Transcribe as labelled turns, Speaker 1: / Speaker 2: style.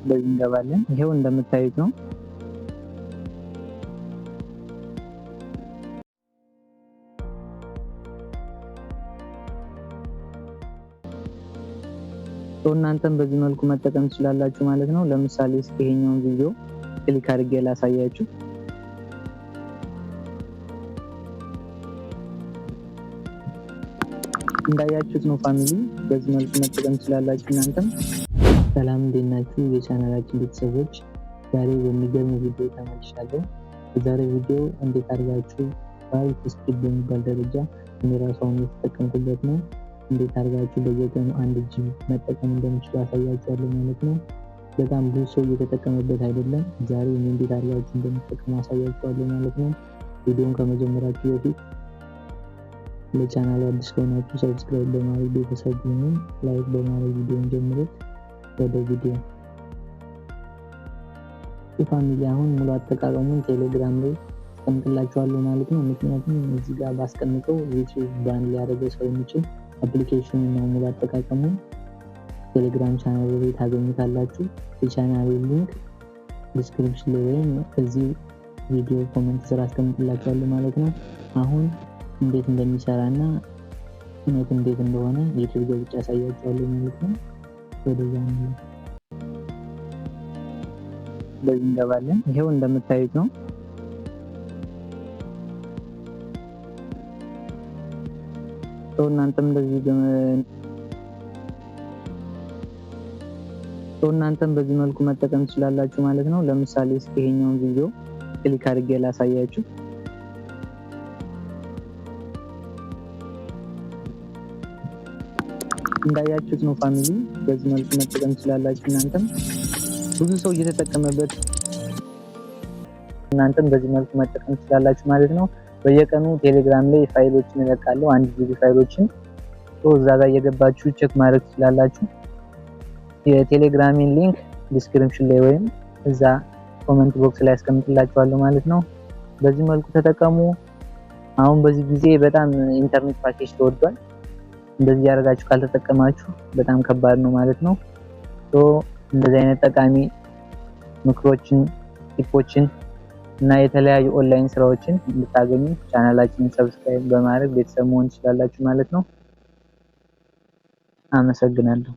Speaker 1: በዚህ እንገባለን። ይሄው እንደምታዩት ነው። እናንተም በዚህ መልኩ መጠቀም ትችላላችሁ ማለት ነው። ለምሳሌ እስኪ ይሄኛውን ቪዲዮ click አድርጌ ላሳያችሁ። እንዳያችሁት ነው family፣ በዚህ መልኩ መጠቀም ትችላላችሁ እናንተም። ሰላም እንዴት ናችሁ የቻናላችን ቤተሰቦች? ዛሬ በሚገርም ቪዲዮ ተመልሻለሁ። በዛሬ ቪዲዮ እንዴት አድርጋችሁ በአሪፍ speed በሚባል ደረጃ እኔ ራሱ አሁን የተጠቀምኩበት ነው፣ እንዴት አድርጋችሁ በየቀኑ 1 GB መጠቀም እንደምችሉ አሳያችኋለሁ ማለት ነው። በጣም ብዙ ሰው እየተጠቀመበት አይደለም። ዛሬ እኔ እንዴት አድርጋችሁ እንደምትጠቀሙ አሳያችኋለሁ ማለት ነው። ቪዲዮን ከመጀመራችሁ በፊት ለቻናሉ አዲስ ከሆናችሁ subscribe በማድረግ ቤተሰብ ሁኑ። Like በማድረግ ቪዲዮን ጀምሩት። ወደ ቪዲዮ family፣ አሁን ሙሉ አጠቃቀሙን ቴሌግራም ላይ አስቀምጥላችኋለሁ ማለት ነው። ምክንያቱም እዚህ ጋር ባስቀምጠው ዩቲዩብ ban ሊያደርገው ስለሚችል application ኑ ነው፣ ሙሉ አጠቃቀሙን ቴሌግራም ቻናል ላይ ታገኙታላችሁ። የቻናሉ link description ላይ ወይም እዚህ ቪዲዮ comment ስር አስቀምጥላችኋለሁ ማለት ነው። አሁን እንዴት እንደሚሰራ እና እውነት እንዴት እንደሆነ ዩቲዩብ ገብቼ አሳያችኋለሁ ማለት ነው። ወደዛ ነው። በዚህ እንገባለን። ይሄው እንደምታዩት ነው። እናንተም በዚህ መልኩ መጠቀም ትችላላችሁ ማለት ነው። ለምሳሌ እስኪ ይሄኛውን ቪዲዮ click አድርጌ ላሳያችሁ። እንዳያችሁት ነው family፣ በዚህ መልኩ መጠቀም ትችላላችሁ እናንተም። ብዙ ሰው እየተጠቀመበት፣ እናንተም በዚህ መልኩ መጠቀም ትችላላችሁ ማለት ነው። በየቀኑ ቴሌግራም ላይ ፋይሎችን እለቃለሁ፣ 1 GB ፋይሎችን፣ እዛ ጋር እየገባችሁ check ማድረግ ትችላላችሁ። የቴሌግራሜን link description ላይ ወይም እዛ comment box ላይ አስቀምጥላችኋለሁ ማለት ነው። በዚህ መልኩ ተጠቀሙ። አሁን በዚህ ጊዜ በጣም ኢንተርኔት ፓኬጅ ተወዷል። እንደዚህ ያደርጋችሁ ካልተጠቀማችሁ በጣም ከባድ ነው ማለት ነው። So እንደዚህ አይነት ጠቃሚ ምክሮችን፣ tip ኦችን እና የተለያዩ ኦንላይን ስራዎችን እንድታገኙ ቻናላችንን subscribe በማድረግ ቤተሰብ መሆን ትችላላችሁ ማለት ነው። አመሰግናለሁ።